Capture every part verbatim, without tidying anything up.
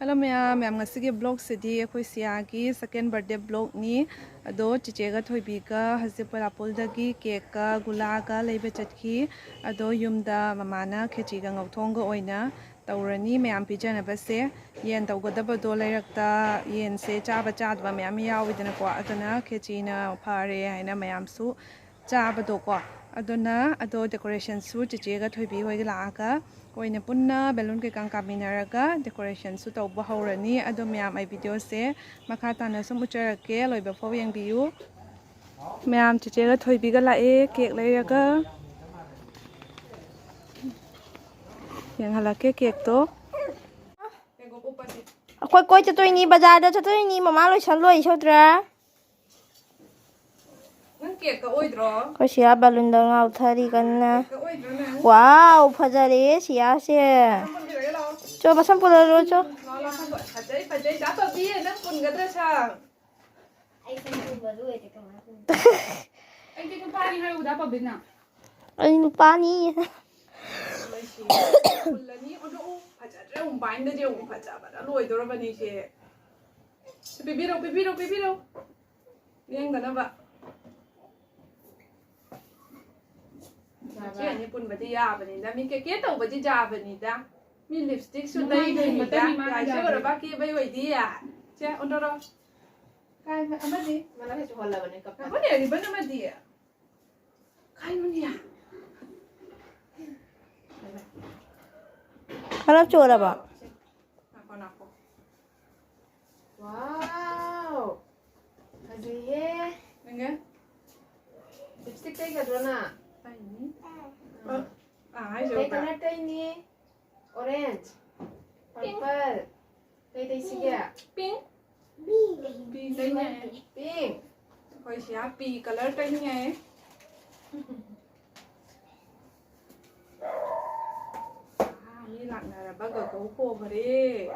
Hello ꯃꯌꯥꯝ, ꯃꯌꯥꯝ ꯉꯁꯤꯒꯤ vlogꯁꯤꯗꯤ ꯑꯩꯈꯣꯏ ꯁꯤꯌꯥꯒꯤ second birthday vlogꯅꯤ꯫ ꯑꯗꯣ ꯆꯤꯆꯦꯒ ꯊꯣꯏꯕꯤꯒ ꯍꯧꯖꯤꯛ ꯄꯣꯂꯥꯄꯨꯜꯗꯒꯤ cakeꯀ ꯒꯨꯂꯥꯒ ꯂꯩꯕ ꯆꯠꯈꯤ꯫ ꯑꯗꯣ ꯌꯨꯝꯗ ꯃꯃꯥꯅ ꯈꯦꯆꯤꯒ ꯉꯧꯊꯣꯡꯒ ꯑꯣꯏꯅ ꯇꯧꯔꯅꯤ ꯃꯌꯥꯝ ꯄꯤꯖꯅꯕꯁꯦ꯫ ꯌꯦꯟ ꯇꯧꯒꯗꯕꯗꯣ ꯂꯩꯔꯛꯇ ꯌꯦꯟꯁꯦ ꯆꯥꯕ ꯆꯥꯗꯕ ꯃꯌꯥꯝ ꯌꯥꯎꯋꯤꯗꯅꯀꯣ, ꯑꯗꯨꯅ ꯈꯦꯆꯤꯅ ꯐꯔꯦ ꯍꯥꯏꯅ ꯃꯌꯥꯝꯁꯨ ꯆꯥꯕꯗꯣꯀꯣ꯫ ꯑꯗꯨꯅ ꯑꯗꯣ decorationꯁꯨ ꯆꯤꯆꯦꯒ ꯊꯣꯏꯕꯤ ꯍꯣꯏꯒ ꯂꯥꯛꯑꯒ ꯑꯣꯏꯅ ꯄꯨꯟꯅ balloon ꯀꯩꯀꯥ ꯀꯥꯞꯃꯤꯟꯅꯔꯒ decorationꯁꯨ ꯇꯧꯕ ꯍꯧꯔꯅꯤ꯫ ꯑꯗꯣ ꯃꯌꯥꯝ ꯑꯩ videoꯁꯦ ꯃꯈꯥ ꯇꯥꯅ ꯁꯨꯝ ꯎꯠꯆꯔꯛꯀꯦ, ꯂꯣꯏꯕ ꯐꯥꯎ ꯌꯦꯡꯕꯤꯌꯨ꯫ ꯃꯌꯥꯝ ꯆꯤꯆꯦꯒ ꯊꯣꯏꯕꯤꯒ ꯂꯥꯛꯑꯦ cake ꯂꯩꯔꯒ꯫ ꯌꯦꯡꯍꯜꯂꯛꯀꯦ cakeꯇꯣ꯫ ꯑꯩꯈꯣꯏ ꯀꯣꯏ ꯆꯠꯇꯣꯏꯅꯤ, ꯕꯖꯥꯔꯗ ꯆꯠꯇꯣꯏꯅꯤ, ꯃꯃꯥ ꯂꯣꯏꯁꯜ ꯂꯣꯏ ꯁꯣꯠꯇ꯭ꯔꯥ? ꯅꯪ cake ꯀꯛꯑꯣꯏꯗ꯭ꯔꯣ? ꯑꯩꯈꯣꯏ ꯁꯤꯌꯥ balloonꯗ ꯉꯥꯎꯊꯔꯤ ꯀꯟꯅ꯫ Cake ꯀꯛꯑꯣꯏꯗ꯭ꯔꯣ ꯅꯪ? Wow, ꯐꯖꯔꯦ ꯁꯤꯌꯥꯁꯦ꯫ ꯁꯝ ꯄꯨꯟꯕꯤꯔꯒꯦ ꯂꯥꯛꯑꯣ꯫ ꯆꯣ, ꯃꯁꯝ ꯄꯨꯜꯂꯔꯣ ꯆꯣ꯫ ꯂꯥꯛꯑꯣ, ꯂꯥꯛꯑꯣ, ꯁꯝ ꯄꯨꯟ-, ꯐꯖꯩ, ꯐꯖꯩ, ꯗꯥ ꯇꯣꯝꯕꯤ, ꯅꯪ ꯄꯨꯟꯒꯗ꯭ꯔꯥ ꯁꯝ? ꯑꯩ ꯁꯝ ꯄꯨꯟꯕꯗꯨ ꯑꯣꯏꯔꯗꯤ ꯀꯃꯥꯏꯅ ꯄꯨꯟ-, ꯑꯩꯗꯤ ꯅꯨꯄꯥꯅꯤ ꯍꯥꯏꯌꯨ, ꯗꯥ ꯄꯥꯕꯤꯅ꯫ ꯑꯩ ꯅꯨꯄꯥꯅꯤ꯫ ꯄꯨꯜꯂꯅꯤ꯫ ꯑꯗꯣ, ꯎ, ꯐꯖꯗ꯭ꯔꯦ, ꯎꯝꯕꯥꯏꯟꯗꯗꯤ ꯑꯃꯨꯛ ꯐꯖꯕꯅ ꯂꯣꯏꯗꯧꯔꯕꯅꯤ ꯁꯦ꯫ ꯄꯤꯕꯤꯔꯣ, ꯄꯤꯕꯤꯔꯣ, ꯄꯤꯕꯤꯔꯣ꯫ ꯂꯦꯡꯗꯅꯕ꯫ ꯃꯆꯦ ꯑꯅꯤ ꯄꯨꯟꯕꯗꯤ ꯌꯥꯕꯅꯤꯗ꯫ ꯃꯤ ꯀꯦꯀꯦ ꯇꯧꯕꯗꯤ ꯌꯥꯕꯅꯤꯗ꯫ ꯃꯤ lipstickꯁꯨ ꯅꯃꯥꯏ ꯇꯩꯗꯣꯏꯅꯤꯗ꯫ ꯃꯇꯩ ꯃꯥꯅ ꯌꯥꯏꯁꯦ ꯌꯥꯕꯅꯤ꯫ ꯑꯣꯏꯔꯕ ꯀꯦꯕꯩ ꯑꯣꯏꯗꯤ꯫ ꯁꯦ, ꯑꯣꯟꯊꯣꯔꯣ꯫ ꯀꯥꯏ ꯑꯃꯗꯤ? ꯃꯅꯥ ꯀꯩꯁꯨ ꯍꯣꯜꯂꯕꯅꯦ, ꯀꯞꯄ꯫ ꯉꯥꯏꯈꯣꯅꯦ, ribbon ꯑꯃꯗꯤ? ꯀꯥꯏꯅꯣꯅꯦ? ꯈꯔ ꯆꯣꯔꯕ? ꯉꯥꯏꯈꯣ, ꯉꯥꯏꯈꯣ꯫ Wow! ꯐꯖꯩꯌꯦ꯫ ꯅꯪꯒ? Lipstick ꯇꯩꯒꯗ꯭ꯔꯣ ꯅꯪ? ꯇꯩꯅꯤ꯫ ꯑꯥ꯫ ꯑꯥ, ꯍꯥꯏꯁꯦ ꯀꯩ ꯎꯕ꯭ꯔꯥ? Colour ꯇꯩꯅꯤ? Orange, pink, purple, ꯀꯩ ꯇꯩꯁꯤꯒꯦ? Pink. Pink ꯇꯩꯅꯤꯡꯉꯦ꯫ Pink. ꯑꯩꯈꯣꯏ ꯁꯤꯌꯥ pink colour ꯇꯩꯅꯤꯡꯉꯦ꯫ ꯑꯥ, ꯃꯤ ꯂꯥꯛꯅꯔꯕ ꯒꯒꯧ ꯈꯣꯈꯔꯦ꯫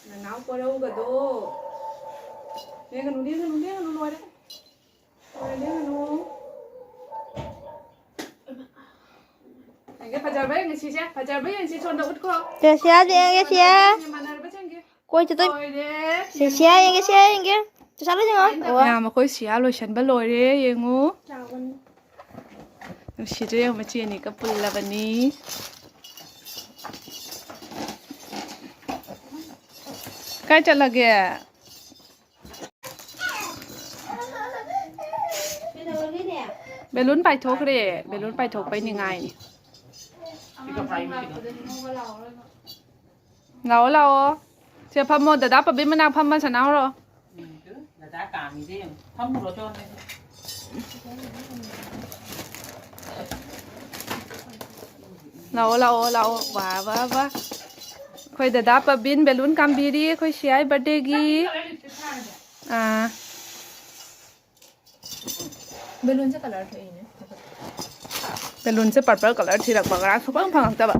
ꯅꯅꯥꯎ ꯄꯣꯔꯧꯒꯗꯣ꯫ ꯂꯦꯡꯒꯅꯨ, ꯂꯦꯡꯒꯅꯨ, ꯂꯦꯡꯒꯅꯨ, ꯂꯣꯏꯔꯦ꯫ ꯂꯣꯏꯔꯦ, ꯂꯦꯡꯒꯅꯨ꯫ ꯌꯦꯡꯒꯦ, ꯐꯖꯕ꯭ꯔꯥ ꯌꯦꯡꯒꯦ ꯁꯤꯁꯦ, ꯐꯖꯕ꯭ꯔꯥ ꯌꯦꯡꯁꯤ, ꯁꯣꯝꯗ ꯎꯠꯈꯣ꯫ ꯁꯦ ꯁꯤꯌꯥꯁꯦ ꯌꯦꯡꯒꯦ, ꯁꯤꯌꯥ꯫ ꯃꯥꯟꯅꯔꯕ ꯆꯦꯡꯒꯦ꯫ ꯀꯣꯏ ꯆꯠꯇꯣꯏ꯫ ꯂꯣꯏꯔꯦ꯫ ꯁꯦ ꯁꯤꯌꯥ ꯌꯦꯡꯒꯦ, ꯁꯤꯌꯥ ꯌꯦꯡꯒꯦ꯫ ꯆꯨꯁꯥ ꯂꯣꯏ ꯌꯦꯡꯉꯣ꯫ ꯋꯥ꯫ ꯃꯌꯥꯝ ꯑꯩꯈꯣꯏ ꯁꯤꯌꯥ ꯂꯣꯏꯁꯟꯕ ꯂꯣꯏꯔꯦ, ꯌꯦꯡꯉꯨ꯫ ꯅꯨꯡꯁꯤꯗ꯭ꯔꯦ, ꯌꯦꯡꯉꯨ, ꯃꯆꯦ ꯑꯅꯤꯒ ꯄꯨꯜꯂꯕꯅꯤ꯫ ꯀꯥꯏ ꯆꯠꯂꯒꯦ? ꯕꯦꯂꯨꯟ ꯄꯥꯏꯊꯣꯛꯈ꯭ꯔꯦ꯫ ꯕꯦꯂꯨꯟ ꯄꯥꯏꯊꯣꯛꯄꯩ ꯅꯤꯡꯉꯥꯏꯅꯤ꯫ ꯂꯥꯛꯑꯣ, ꯂꯥꯛꯑꯣ꯫ ꯁꯦ ꯐꯝꯃꯣ, ꯗꯗꯥ ꯄꯕꯤ ꯃꯅꯥꯛ ꯐꯝꯃ ꯁꯥꯟꯅꯍꯧꯔꯣ꯫ ꯗꯗꯥ ꯀꯥꯝꯃꯤꯁꯦ ꯌꯦꯡꯉꯨ꯫ ꯐꯝꯃꯨꯔꯣ ꯆꯣ ꯅꯣꯏ꯫ ꯂꯥꯛꯑꯣ, ꯂꯥꯛꯑꯣ, ꯂꯥꯛꯑꯣ꯫ ꯋꯥ, ꯋꯥ, ꯋꯥ꯫ ꯑꯩꯈꯣꯏ ꯗꯗꯥ ꯄꯕꯤꯟ ꯕꯦꯂꯨꯟ ꯀꯥꯝꯕꯤꯔꯤ ꯑꯩꯈꯣꯏ ꯁꯤꯌꯥꯏ ꯕꯥꯔꯗꯦꯒꯤ꯫ ꯑꯥ꯫ ꯕꯦꯂꯨꯟꯁꯦ ꯀꯂꯔ ꯊꯣꯛꯏꯅꯦ꯫ ꯕꯦꯂꯨꯟꯁꯦ ꯄꯔꯄꯜ ꯀꯂꯔ ꯊꯤꯔꯛꯄ, ꯉꯔꯥꯡ ꯁꯨꯐꯪ ꯐꯪꯉꯛꯇꯕ꯫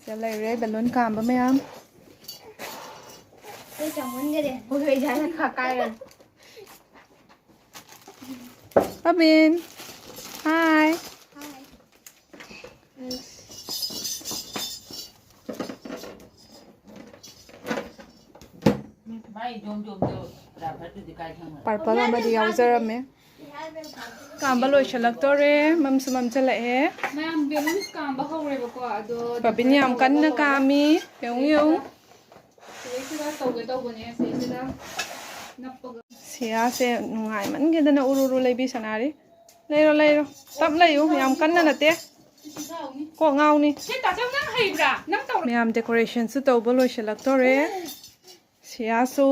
ꯁꯤꯗ ꯂꯩꯔꯦ ꯕꯦꯂꯨꯟ ꯀꯥꯝꯕ ꯃꯌꯥꯝ꯫ ꯍꯣꯏ ꯍꯣꯏ ꯏꯁꯥꯅ ꯈꯥ ꯀꯥꯏꯔꯅꯤ꯫ ꯄꯕꯤꯟ꯫ ꯍꯥꯏ꯫ ꯃꯥꯏ ꯖꯣꯝ ꯖꯣꯝꯗꯣ ꯔꯥꯕꯔꯗꯨꯗꯤ ꯀꯥꯏ ꯈꯪꯉꯔꯣꯏ꯫ ꯄꯔꯄꯜ ꯑꯃꯗꯤ ꯌꯥꯎꯖꯔꯝꯃꯦ꯫ ꯀꯥꯝꯕ ꯂꯣꯏꯁꯤꯜꯂꯛꯇꯣꯔꯦ, ꯃꯝꯁꯨ ꯃꯝꯁꯤꯜꯂꯛꯑꯦ꯫ ꯃꯌꯥꯝ ꯕꯦꯂꯨꯟꯁ ꯀꯥꯝꯕ ꯍꯧꯔꯦꯕꯀꯣ꯫ ꯑꯗꯣ ꯄꯕꯤꯟ ꯌꯥꯝ ꯀꯟꯅ ꯀꯥꯝꯃꯤ, ꯌꯦꯡꯉꯨ ꯌꯦꯡꯉꯨ꯫ ꯁꯤꯗꯩꯁꯤꯗ ꯇꯧꯒꯦ ꯇꯧꯕꯅꯦ, ꯁꯤꯗꯩꯁꯤꯗ ꯅꯞꯄꯒ꯫ ꯁꯤꯌꯥꯁꯦ ꯅꯨꯡꯉꯥꯏꯃꯟꯒꯤꯗꯅ ꯎꯔꯨ ꯎꯔꯨ ꯂꯩꯕꯤ ꯁꯥꯟꯅꯔꯤ꯫ ꯂꯩꯔꯣ ꯂꯩꯔꯣ, ꯇꯞ ꯂꯩꯌꯨ, ꯌꯥꯝ ꯀꯟꯅ ꯅꯠꯇꯦ꯫ ꯀꯣꯛ ꯉꯥꯎꯅꯤ꯫ ꯁꯤ ꯇꯥꯆꯧ ꯅꯪ ꯍꯩꯕ꯭ꯔꯥ? ꯅꯪ ꯇꯧꯔ ꯃꯌꯥꯝ ꯗꯦꯀꯣꯔꯦꯁꯟꯁꯨ ꯇꯧꯕ ꯂꯣꯏꯁꯤꯜꯂꯛꯇꯣꯔꯦ꯫ ꯁꯤꯌꯥꯁꯨ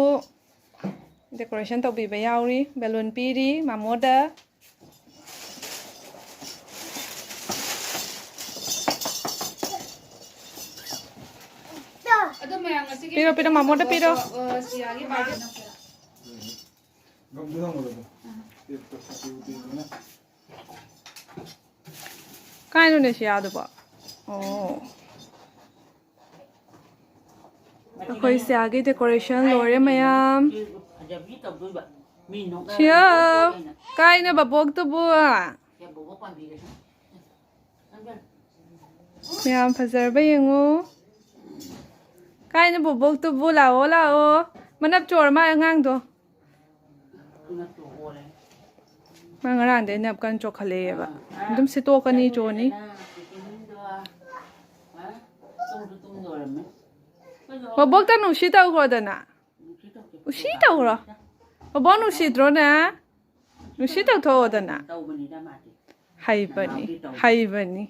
ꯗꯦꯀꯣꯔꯦꯁꯟ ꯇꯧꯕꯤꯕ ꯌꯥꯎꯔꯤ, ꯕꯦꯂꯨꯟ ꯄꯤꯔꯤ ꯃꯥꯃꯣꯗ꯫ ꯑꯗꯣ ꯃꯌꯥꯝ ꯉꯁꯤꯒꯤ ꯄꯤꯔꯣ, ꯄꯤꯔꯣ, ꯃꯥꯃꯣꯗ ꯄꯤꯔꯣ꯫ ꯁꯤꯌꯥꯒꯤ ꯕꯥꯔꯗꯦ ꯅꯛꯄꯗ꯫ ꯀꯥꯏꯅꯣꯅꯦ ꯁꯤꯌꯥꯗꯨꯕꯣ? ꯑꯣ꯫ ꯑꯩꯈꯣꯏ ꯁꯤꯌꯥꯒꯤ ꯗꯦꯀꯣꯔꯦꯁꯟ ꯂꯣꯏꯔꯦ ꯃꯌꯥꯝ꯫ ꯐꯖꯕꯤ ꯇꯧꯗꯣꯏꯕ꯫ ꯃꯤ ꯅꯣꯛꯅ ꯁꯤꯌꯥ! ꯀꯥꯏꯅ ꯕꯕꯣꯛꯇꯨꯕꯨ? ꯁꯦ ꯕꯣꯕꯣꯛ ꯄꯥꯝꯕꯤꯔꯦ꯫ ꯅꯪꯒ ꯃꯌꯥꯝ ꯐꯖꯔꯕ ꯌꯦꯡꯉꯨ꯫ ꯀꯥꯏꯅ ꯕꯣꯕꯣꯛꯇꯨꯕꯨ? ꯂꯥꯛꯑꯣ, ꯂꯥꯛꯑꯣ꯫ ꯃꯅꯞ ꯆꯣꯔ ꯃꯥꯜꯂꯦ ꯑꯉꯥꯡꯗꯣ꯫ ꯃꯥ ꯉꯔꯥꯡꯗꯩ ꯅꯞ ꯀꯟꯅ ꯆꯣꯛꯈꯠꯂꯛꯑꯦꯕ꯫ ꯑꯗꯨꯝ ꯁꯤꯠꯇꯣꯛꯀꯅꯤ, ꯆꯣꯅꯤ꯫ ꯕꯣꯕꯣꯛꯇ ꯅꯨꯡꯁꯤ ꯇꯧꯈ꯭ꯔꯣꯗꯅ꯫ ꯎꯁꯤ ꯇꯧꯈ꯭ꯔꯣ꯫ ꯕꯣꯕꯣꯛ ꯅꯨꯡꯁꯤꯗ꯭ꯔꯣꯅꯦ? ꯅꯨꯡꯁꯤ ꯇꯧꯊꯣꯛꯑꯣꯗꯅ꯫ ꯍꯩꯕꯅꯤ, ꯍꯩꯕꯅꯤ꯫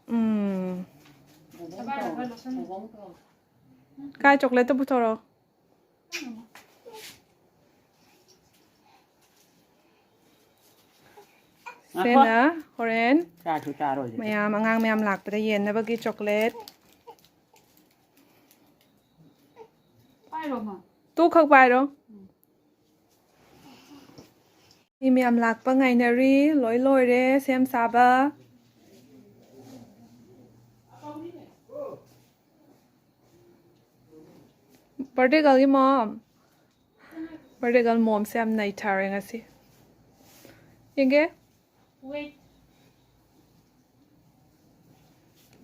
ꯎꯝ꯫ ꯀꯥꯏ ꯆꯣꯀ꯭ꯂꯦꯠꯇꯣ ꯄꯨꯊꯣꯔꯛꯑꯣ꯫ ꯁꯦꯅ ꯍꯣꯔꯦꯟ ꯆꯥꯁꯨ ꯆꯥꯔꯣꯏꯗꯕ꯫ ꯃꯌꯥꯝ, ꯑꯉꯥꯡ ꯃꯌꯥꯝ ꯂꯥꯛꯄꯗ ꯌꯦꯟꯅꯕꯒꯤ ꯆꯣꯀ꯭ꯂꯦꯠ꯫ ꯄꯥꯏꯔꯣ, ꯃꯥ꯫ ꯇꯨ ꯈꯛ ꯄꯥꯏꯔꯣ꯫ ꯃꯤ ꯃꯌꯥꯝ ꯂꯥꯛꯄ ꯉꯥꯏꯅꯔꯤ꯫ ꯂꯣꯏ ꯂꯣꯏꯔꯦ ꯁꯦꯝ ꯁꯥꯕ꯫ Birthday girlꯒꯤ mom꯫ Birthday girl momꯁꯦ ꯌꯥꯝ ꯅꯩꯊꯔꯦ ꯉꯁꯤ꯫ ꯌꯦꯡꯒꯦ꯫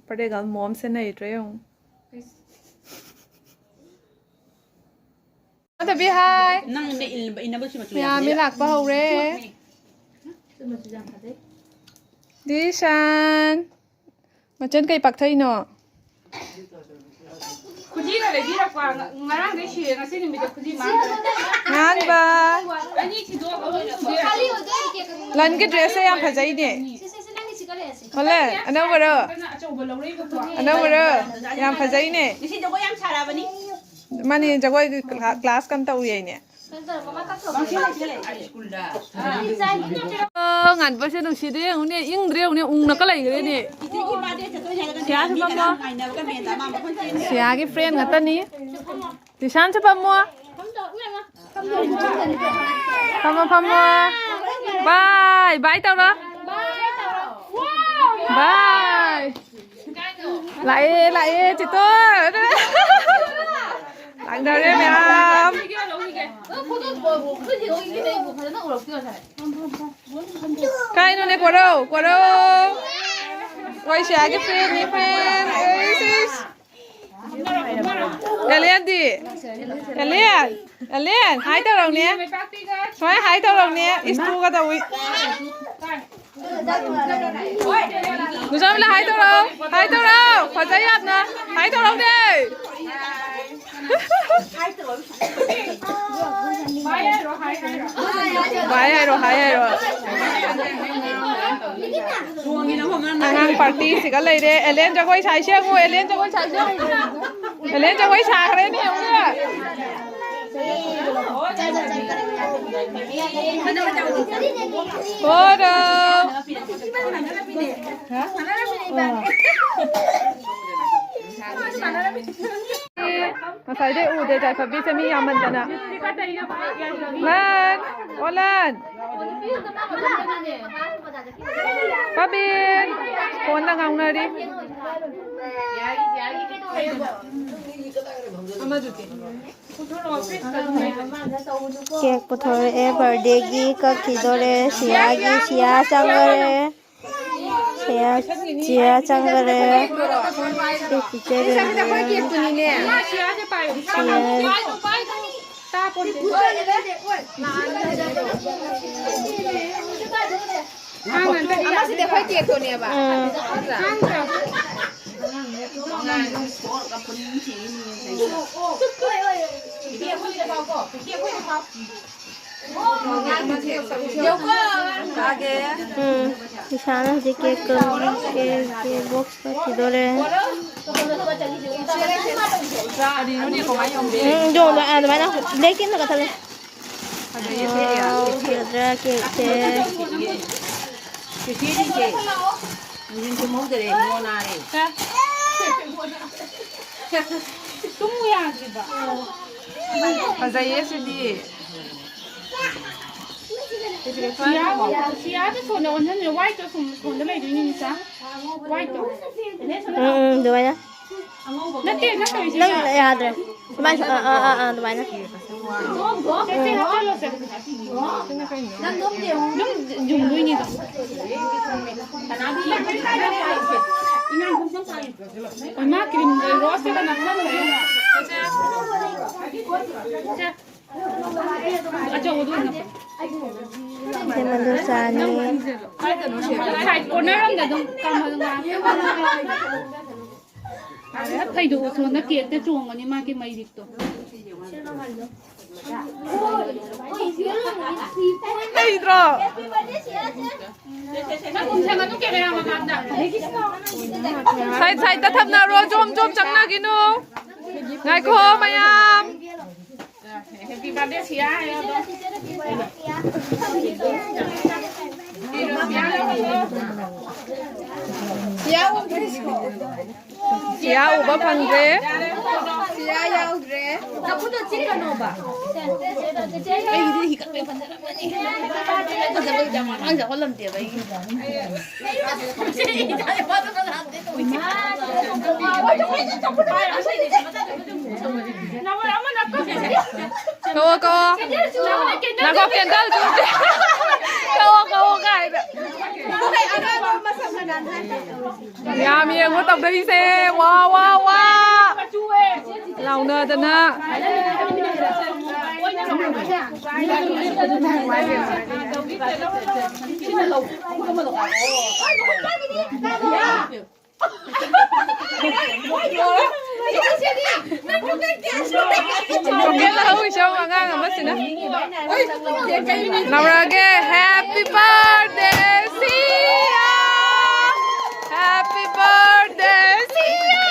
Birthday girl momꯁꯦ ꯅꯩꯗ꯭ꯔꯦ ꯌꯦꯡꯉꯨ꯫ ꯃꯥꯙꯕꯤ, hi꯫ ꯅꯪ ꯏꯟꯅꯕ ꯁꯤ ꯃꯆꯨ ꯌꯥꯝ ꯃꯌꯥꯝ ꯃꯤ ꯐꯖꯩ꯫ ꯂꯥꯛꯄ ꯍꯧꯔꯦ꯫ ꯗꯤꯁꯥꯟ꯫ ꯃꯆꯟ ꯀꯩ ꯄꯥꯛꯊꯛꯏꯅꯣ? ꯈꯨꯖꯤꯒ ꯂꯩꯕꯤꯔꯛꯄ꯫ ꯉ-, ꯉꯔꯥꯡꯗꯩ ꯁꯤꯔꯦ, ꯉꯁꯤ ꯅꯨꯃꯤꯠꯇ ꯈꯨꯖꯤ ꯃꯥꯡꯈ꯭ꯔꯦ꯫ ꯉꯥꯟꯕ꯫ ꯑꯅꯤ ꯊꯤꯗꯣꯛꯑꯒ ꯂꯣꯏꯔꯦ꯫ ꯂꯟꯒꯤ dressꯁꯦ ꯌꯥꯝ ꯐꯖꯩꯅꯦ꯫ ꯍꯣꯂꯦ, ꯑꯅꯧꯕꯔꯣ? ꯑꯗꯨꯅ ꯑꯆꯧꯕ ꯂꯧꯔꯛꯏꯕꯀꯣ꯫ ꯑꯅꯧꯕꯔꯣ? ꯌꯥꯝ ꯐꯖꯩꯅꯦ꯫ ꯉꯁꯤ ꯖꯒꯣꯏ ꯌꯥꯝ ꯁꯥꯔꯛꯑꯕꯅꯤ꯫ ꯃꯥꯅꯦ, ꯖꯒꯣꯏ ꯀ꯭ꯂꯥ-, class ꯀꯟꯅ ꯇꯧꯔꯤ ꯍꯥꯏꯅꯦ꯫ ꯑꯣ, ꯉꯥꯟꯕꯁꯦ ꯅꯨꯡꯁꯤꯗꯦ ꯌꯦꯡꯉꯨꯅꯦ, ꯏꯪꯗ꯭ꯔꯦ ꯌꯦꯡꯉꯨꯅꯦ, ꯎꯪꯅꯀ ꯂꯩꯈ꯭ꯔꯦꯅꯦ꯫ ꯁꯤꯌꯥꯁꯨ ꯐꯝꯃꯣ꯫ ꯁꯤꯌꯥꯒꯤ friend ꯉꯥꯛꯇꯅꯤ꯫ ꯗꯤꯁꯥꯟꯁꯨ ꯐꯝꯃꯣ꯫ ꯐꯝꯃꯣ, ꯐꯝꯃꯣ꯫ Bye, bye ꯇꯧꯔꯣ꯫ Bye꯫ ꯂꯥꯛꯑꯦ, ꯂꯥꯛꯑꯦ, ꯆꯦꯇꯣꯟ꯫ ꯂꯥꯛꯅꯔꯦ ꯃꯌꯥꯝ꯫ ꯀꯥꯏꯅꯣꯅꯦ, ꯀꯣꯔꯧ, ꯀꯣꯔꯧ꯫ ꯑꯩꯈꯣꯏ ꯁꯤꯌꯥꯒꯤ ꯐ꯭ꯔꯦꯟꯅꯤ, ꯐ꯭ꯔꯦꯟ꯫ ꯑꯦꯂꯦꯟꯗꯤ? ꯑꯦꯂꯦꯟ, ꯑꯦꯂꯦꯟ, ꯍꯥꯏ ꯇꯧꯔꯛꯎꯅꯦ꯫ ꯁꯨꯃꯥꯏ ꯍꯥꯏ ꯇꯧꯔꯛꯎꯅꯦ꯫ ꯏꯁ, ꯇꯨꯒ ꯇꯧꯏ꯫ ꯅꯨꯡꯖꯥꯕꯤꯂꯥ, ꯍꯥꯏ ꯇꯧꯔꯛꯑꯣ꯫ ꯍꯥꯏ ꯇꯧꯔꯛꯑꯣ꯫ ꯐꯖꯩ ꯌꯥꯝꯅ꯫ ꯍꯥꯏ ꯇꯧꯔꯛꯎꯅꯦ꯫ ꯕꯥꯏ ꯍꯥꯏꯔꯣ, ꯍꯥꯏ ꯍꯥꯏꯔꯣ꯫ ꯑꯉꯥꯡ ꯄꯥꯔꯇꯤꯁꯤꯒ ꯂꯩꯔꯦ꯫ ꯑꯦꯂꯦꯟ ꯖꯒꯣꯏ ꯁꯥꯏꯁꯦ ꯌꯦꯡꯉꯨ, ꯑꯦꯂꯦꯟ ꯖꯒꯣꯏ ꯁꯥꯏꯁꯦ ꯌꯦꯡꯉꯨ꯫ ꯑꯦꯂꯦꯟ ꯖꯒꯣꯏ ꯁꯥꯈ꯭ꯔꯦꯅꯦ, ꯌꯦꯡꯉꯨꯅꯦ꯫ ꯍꯣꯔꯣ꯫ ꯉꯁꯥꯏꯗꯩ ꯎꯗꯦ ꯖꯥꯏꯐꯕꯤꯁꯦ ꯃꯤ ꯌꯥꯝꯃꯟꯗꯅ꯫ ꯂꯟ! ꯑꯣ ꯂꯟ! ꯄꯥꯕꯤꯟ! ꯐꯣꯟꯗ ꯉꯥꯡꯅꯔꯤ꯫ ꯀꯦꯛ ꯄꯨꯊꯣꯔꯛꯑꯦ ꯕꯥꯔꯗꯦꯒꯤ, ꯀꯛꯈꯤꯗꯣꯔꯦ ꯁꯤꯌꯥꯒꯤ, ꯁꯤꯌꯥ ꯆꯪꯈꯔꯦ꯫ ꯁꯤꯌꯥ, ꯁꯤꯌꯥ ꯆꯪꯈꯔꯦ꯫ ꯁꯤ ꯆꯤꯆꯦ ꯔꯦꯟꯖꯤꯅ꯫ ꯁꯤꯌꯥ꯫ ꯑꯃꯁꯤꯗꯤ ꯑꯩꯈꯣꯏ ꯀꯦꯛꯇꯨꯅꯦꯕ꯫ ꯎꯝ꯫ ꯅꯠꯇ꯭ꯔꯥ? ꯎꯝ, ꯏꯁꯥꯅ ꯍꯧꯖꯤꯛ ꯀꯦꯛ ꯀꯛ-, ꯀꯦꯛ, ꯀꯦꯛ ꯕꯣꯛꯁ ꯀꯛꯈꯤꯗꯣꯔꯦ꯫ ꯎꯝ, ꯌꯣꯝꯃꯣ, ꯑꯗꯨꯃꯥꯏꯅ ꯕ꯭ꯂꯦꯛ ꯀꯦꯛꯅ ꯀꯛꯊꯠꯂꯦ꯫ ꯋꯥꯎ, ꯐꯖꯗ꯭ꯔꯥ ꯀꯦꯛꯁꯦ? ꯅꯨꯡꯊꯤꯟ ꯇꯨꯝꯍꯧꯗꯔꯦ, ꯏꯕꯨꯡꯉꯣ ꯅꯥꯔꯦ꯫ ꯇꯨꯝꯃꯨ ꯌꯥꯗ꯭ꯔꯤꯕ? ꯐꯖꯩꯌꯦ ꯁꯤꯗꯤ꯫ ꯁꯤꯌꯥ, ꯁꯤꯌꯥꯗ ꯐꯣꯟꯗ ꯑꯣꯟꯁꯤꯟꯁꯤꯔꯣ? ꯋꯥꯏꯠꯇꯣ ꯁꯨꯝ ꯐꯣꯟꯗ ꯂꯩꯗꯣꯏꯅꯤ, ꯅꯤꯁꯥ꯫ ꯋꯥꯏꯠꯇꯣ꯫ ꯎꯝ, ꯎꯝ, ꯑꯗꯨꯃꯥꯏꯅ꯫ ꯅꯠꯇꯦ, ꯅꯠꯇꯦ, ꯅꯪ ꯌꯥꯗ꯭ꯔꯦ꯫ ꯁꯨꯃꯥꯏꯅ, ꯑꯥ, ꯑꯥ, ꯑꯥ, ꯑꯥ, ꯑꯗꯨꯃꯥꯏꯅ꯫ ꯌꯨꯝꯗꯣꯏꯅꯤꯗꯣ꯫ ꯃꯥ ꯀ꯭ꯔꯤꯝ ꯔꯣꯁꯇꯒ ꯅꯞꯁꯟꯈ꯭ꯔꯦ꯫ ꯁꯦ꯫ ꯑꯆꯧꯕꯗꯣ ꯑꯣꯏꯅ꯫ ꯁꯦ ꯃꯗꯨ ꯆꯥꯅꯤ꯫ ꯁꯥꯏꯠ ꯀꯣꯔꯅꯔ ꯑꯝꯗ ꯑꯗꯨꯝ ꯀꯥꯃꯟ ꯉꯥꯛꯇ꯫ ꯐꯩꯗꯣꯛꯑꯣ, ꯁꯣꯝꯗ ꯀꯦꯛꯇ ꯆꯣꯡꯒꯅꯤ ꯃꯥꯒꯤ ꯃꯩꯔꯤꯛꯇꯣ꯫ ꯂꯩꯗ꯭ꯔꯣ? ꯅꯪ ꯀꯨꯝꯁꯦ ꯃꯗꯨ ꯀꯦꯃꯦꯔꯥ ꯃꯃꯥꯡꯗ꯫ ꯁꯥꯏꯠ ꯁꯥꯏꯠꯇ ꯊꯝꯅꯔꯣ, ꯖꯣꯝ ꯖꯣꯝ ꯆꯪꯅꯒꯤꯅꯨ꯫ ꯉꯥꯏꯈꯣ ꯃꯌꯥꯝ꯫ Happy birthday ꯁꯤꯌꯥ ꯍꯥꯏꯌꯣ ꯑꯗꯣ꯫ ꯁꯤꯌꯥ ꯎꯕ ꯐꯪꯗ꯭ꯔꯦ꯫ ꯁꯤꯌꯥ ꯌꯥꯎꯗ꯭ꯔꯦ꯫ ꯆꯐꯨꯗꯣ ꯆꯤꯛꯀꯅꯣꯕ꯫ ꯑꯩꯒꯤꯗꯤ ꯍꯤꯒꯠꯄꯩ ꯐꯖꯔꯝꯃꯅꯤ꯫ ꯐꯖꯕꯩ ꯖꯃꯥꯟ ꯑꯉꯥꯡ ꯆꯥꯎꯍꯜꯂꯝꯗꯦꯕ ꯑꯩꯒꯤ꯫ ꯀꯧꯋꯣ, ꯀꯧꯋꯣ꯫ ꯉꯥꯏꯈꯣ, candle ꯆꯨꯁꯦ꯫ ꯀꯧꯋꯣ, ꯀꯧꯋꯣ ꯀꯥꯏꯅ꯫ ꯌꯥꯝ ꯌꯦꯡꯉꯣ ꯇꯧꯗꯣꯏꯁꯦ꯫ ꯋꯥ, ꯋꯥ, ꯋꯥ꯫ ꯂꯥꯎꯅꯗꯅ꯫ ꯆꯣꯀ꯭ꯂꯦꯠ ꯂꯧꯍꯧꯔꯤꯁꯦ ꯑꯉꯥꯡ ꯑꯃꯁꯤꯅ꯫ ꯂꯧꯔꯛꯑꯒꯦ꯫ Happy birthday ꯁꯤꯌꯥ, happy birthday ꯁꯤꯌꯥ꯫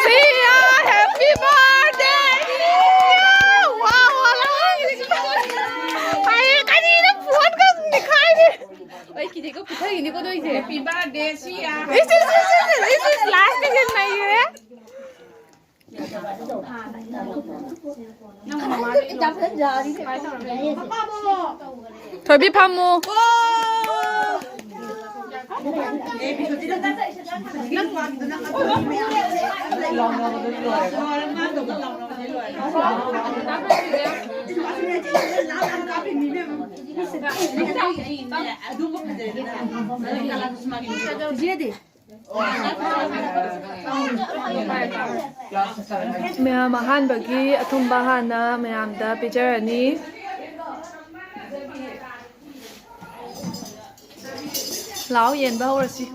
ꯁꯤꯌꯥ, happy birthday ꯁꯤꯌꯥ꯫ ꯋꯥ, ꯋꯥ, ꯂꯥꯎ꯫ ꯑꯩ ꯀꯔꯤꯅꯣ ꯐꯣꯟꯒ ꯅꯤꯛꯈꯥꯏꯔꯤ꯫ ꯑꯩ ꯀꯤꯗꯦꯀꯣ, ꯄꯨꯊꯔꯤꯅꯤꯀꯣ ꯅꯣꯏꯁꯦ꯫ Happy birthday ꯁꯤꯌꯥ꯫ ꯏꯁ, ꯏꯁ, ꯏꯁ, ꯏꯁ, ꯏꯁ, ꯏꯁ, ꯂꯥꯁꯀꯤꯁꯦ ꯅꯩꯔꯦ꯫ ꯊꯣꯏꯕꯤ ꯐꯝꯃꯨ꯫ ꯃꯌꯥꯝ ꯑꯍꯥꯟꯕꯒꯤ ꯑꯊꯨꯝꯕ ꯍꯥꯟꯅ ꯃꯌꯥꯝꯗ ꯄꯤꯖꯔꯅꯤ꯫ ꯂꯥꯎ, ꯌꯦꯟꯕ ꯍꯧꯔꯁꯤ꯫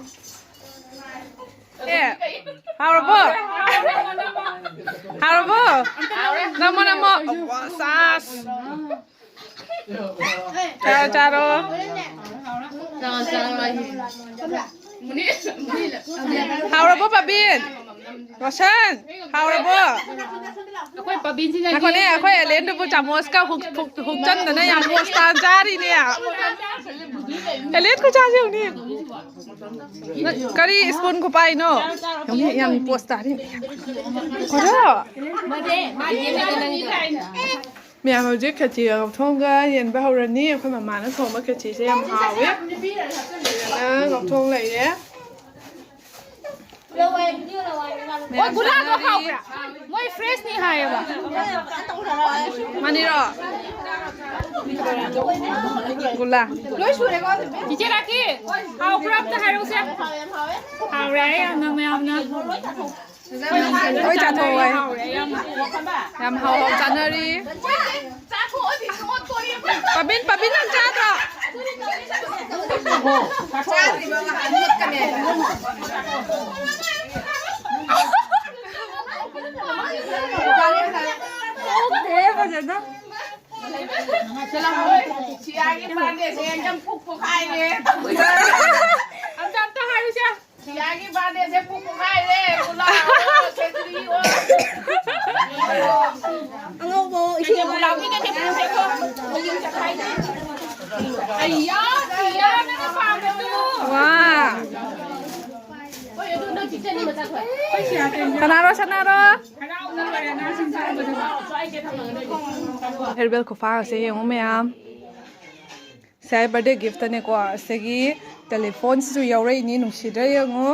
ꯑꯦ, ꯍꯥꯎꯔꯕꯣ? ꯍꯥꯎꯔꯕꯣ? ꯅꯝꯃꯣ, ꯅꯝꯃꯣ꯫ ꯋꯥ, ꯁꯥꯁ꯫ ꯆꯥꯔꯣ, ꯆꯥꯔꯣ꯫ ꯍꯥꯎꯔꯕꯣ, ꯄꯕꯤꯟ? ꯔꯣꯁꯟ, ꯍꯥꯎꯔꯕꯣ? ꯑꯩꯈꯣꯏ ꯄꯕꯤꯟꯁꯤꯅ ꯉꯥꯏꯈꯣꯅꯦ, ꯑꯩꯈꯣꯏ ꯑꯦꯂꯦꯟꯗꯨꯕꯨ ꯆꯥꯃꯁꯀ ꯍꯨꯛ-, ꯍꯨꯛ-, ꯍꯨꯛꯆꯟꯗꯅ ꯌꯥꯝ ꯄꯣꯁ ꯇꯥꯅ ꯆꯥꯔꯤꯅꯦ꯫ ꯑꯦꯂꯦꯟ ꯈꯨꯆꯥꯁꯦ ꯌꯦꯡꯉꯨꯅꯦ꯫ ꯅꯪ ꯀꯔꯤ ꯁ꯭ꯄꯨꯟ ꯈꯨꯄꯥꯏꯅꯣ? ꯌꯦꯡꯉꯨꯅꯦ, ꯌꯥꯝ ꯄꯣꯁ ꯇꯥꯔꯤꯅꯦ꯫ ꯈꯣꯏꯔꯣ꯫ ꯃꯌꯥꯝ ꯍꯧꯖꯤꯛ ꯈꯦꯆꯤꯒ ꯉꯧꯊꯣꯡꯒ ꯌꯦꯟꯕ ꯍꯧꯔꯅꯤ꯫ ꯑꯩꯈꯣꯏ ꯃꯃꯥꯅ ꯊꯣꯡꯕ ꯈꯦꯆꯤꯁꯦ ꯌꯥꯝ ꯍꯥꯎꯋꯦ꯫ ꯐꯖꯅ ꯉꯧꯊꯣꯡ ꯂꯩꯔꯦ꯫ ꯑꯣ, ꯒꯨꯂꯥꯗꯣ ꯍꯥꯎꯕ꯭ꯔꯥ? ꯃꯣꯏ ꯐ꯭ꯔꯦꯁꯅꯤ ꯍꯥꯏꯌꯦꯕ꯫ ꯃꯅꯤꯔꯣ? ꯒꯨꯂꯥ꯫ ꯂꯣꯏ ꯁꯨꯔꯦꯀꯣ? ꯆꯤꯆꯦ ꯔꯥꯈꯤ, ꯍꯥꯎꯕ꯭ꯔꯥ ꯑꯝꯇ ꯍꯥꯏꯔꯛꯎꯁꯦ꯫ ꯍꯥꯎꯔꯦ ꯌꯥꯝꯅ, ꯃꯌꯥꯝꯅ꯫ ꯂꯣꯏ ꯆꯥꯊꯣꯛꯑꯣ꯫ ꯍꯥꯎꯔꯦ ꯌꯥꯝꯅ꯫ ꯌꯥꯝ ꯍꯥꯎ ꯍꯥꯎ ꯆꯥꯅꯔꯤ꯫ ꯄꯕꯤꯟ, ꯄꯕꯤꯟ ꯅꯪ ꯆꯥꯗ꯭ꯔꯣ? ꯆꯥꯗ꯭ꯔꯤꯕ ꯉꯥꯏꯍꯥꯛ ꯃꯨꯠꯀꯅꯦꯕ꯫ ꯑꯣꯛꯇꯦ ꯐꯖꯅ꯫ ꯁꯤꯌꯥꯒꯤ ꯕꯥꯔꯗꯦꯁꯦ ꯑꯦꯛꯗꯝ ꯄꯨꯛ ꯄꯣꯛꯈꯥꯏꯔꯦ꯫ ꯑꯝꯇ, ꯑꯝꯇ ꯍꯥꯏꯔꯨꯁꯦ꯫ ꯁꯤꯌꯥꯒꯤ ꯕꯥꯔꯗꯦꯁꯦ ꯄꯨꯛ ꯄꯣꯛꯈꯥꯏꯔꯦ꯫ ꯒꯨꯂꯥ ꯑꯣ, ꯈꯦꯆ꯭ꯔꯤ ꯑꯣ꯫ ꯑꯉꯧꯕ ꯏꯁꯤꯡ ꯒꯨꯂꯥꯕꯤꯗ ꯈꯦꯆ꯭ꯔꯤ ꯁꯦꯝꯃꯣ꯫ ꯑꯌꯥ, ꯁꯤꯌꯥ ꯅꯪꯅ ꯄꯥꯝꯕꯗꯣ꯫ ꯋꯥ꯫ ꯍꯣꯏ, ꯑꯗꯨ ꯅꯪ ꯆꯤꯆꯦꯅꯤ ꯃꯆꯥ ꯊꯣꯛꯑꯦ꯫ ꯀꯅꯥꯔꯣ, ꯁꯅꯥꯔꯣ? ꯐꯤꯌꯔꯋꯦꯜ ꯈꯨꯐꯥ ꯑꯁꯦ ꯌꯦꯡꯉꯨ ꯃꯌꯥꯝ꯫ ꯁꯤ ꯑꯩ ꯕꯥꯔꯗꯦ ꯒꯤꯐꯇꯅꯦꯀꯣ, ꯑꯁꯤꯒꯤ ꯇꯦꯂꯤꯐꯣꯟꯁꯤꯁꯨ ꯌꯥꯎꯔꯛꯏꯅꯤ꯫ ꯅꯨꯡꯁꯤꯗ꯭ꯔꯥ ꯌꯦꯡꯉꯣ꯫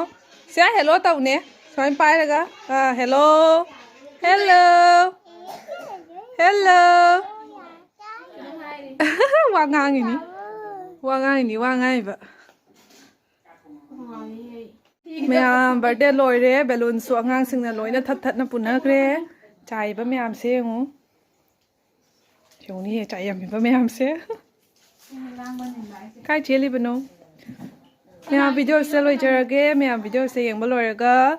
ꯁꯤ ꯑꯩ ꯍꯦꯜꯂꯣ ꯇꯧꯅꯦ, ꯁꯨꯃꯥꯏꯅ ꯄꯥꯏꯔꯒ꯫ ꯑꯥ, ꯍꯦꯜꯂꯣ, ꯍꯦꯜꯂꯣ, ꯍꯦꯜꯂꯣ꯫ ꯋꯥ ꯉꯥꯡꯉꯤꯅꯤ, ꯋꯥ ꯉꯥꯡꯉꯤꯅꯤ, ꯋꯥ ꯉꯥꯡꯉꯤꯕ꯫ ꯃꯌꯥꯝ ꯕꯥꯔꯗꯦ ꯂꯣꯏꯔꯦ, ꯕꯦꯂꯨꯟꯁꯨ ꯑꯉꯥꯡꯁꯤꯡꯅ ꯂꯣꯏꯅ ꯊꯠ ꯊꯠꯅ ꯄꯨꯅꯈ꯭ꯔꯦ꯫ ꯆꯥꯏꯕ ꯃꯌꯥꯝꯁꯦ ꯌꯦꯡꯉꯨ, ꯌꯦꯡꯉꯨꯅꯦ, ꯆꯥꯏꯔꯝꯃꯤꯕ ꯃꯌꯥꯝꯁꯦ꯫ ꯀꯥꯏ ꯆꯦꯜꯂꯤꯕꯅꯣ? ꯃꯌꯥꯝ ꯚꯤꯗꯤꯑꯣꯁꯦ ꯂꯣꯏꯖꯔꯒꯦ꯫ ꯃꯌꯥꯝ ꯚꯤꯗꯤꯑꯣꯁꯦ ꯌꯦꯡꯕ ꯂꯣꯏꯔꯒ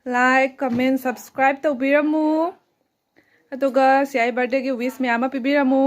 like, comment, subscribe ꯇꯧꯕꯤꯔꯝꯃꯨ꯫ ꯑꯗꯨꯒ ꯁꯤ ꯑꯩ ꯕꯥꯔꯗꯦꯒꯤ ꯋꯤꯁ ꯃꯌꯥꯝ ꯑꯃ ꯄꯤꯕꯤꯔꯝꯃꯨ꯫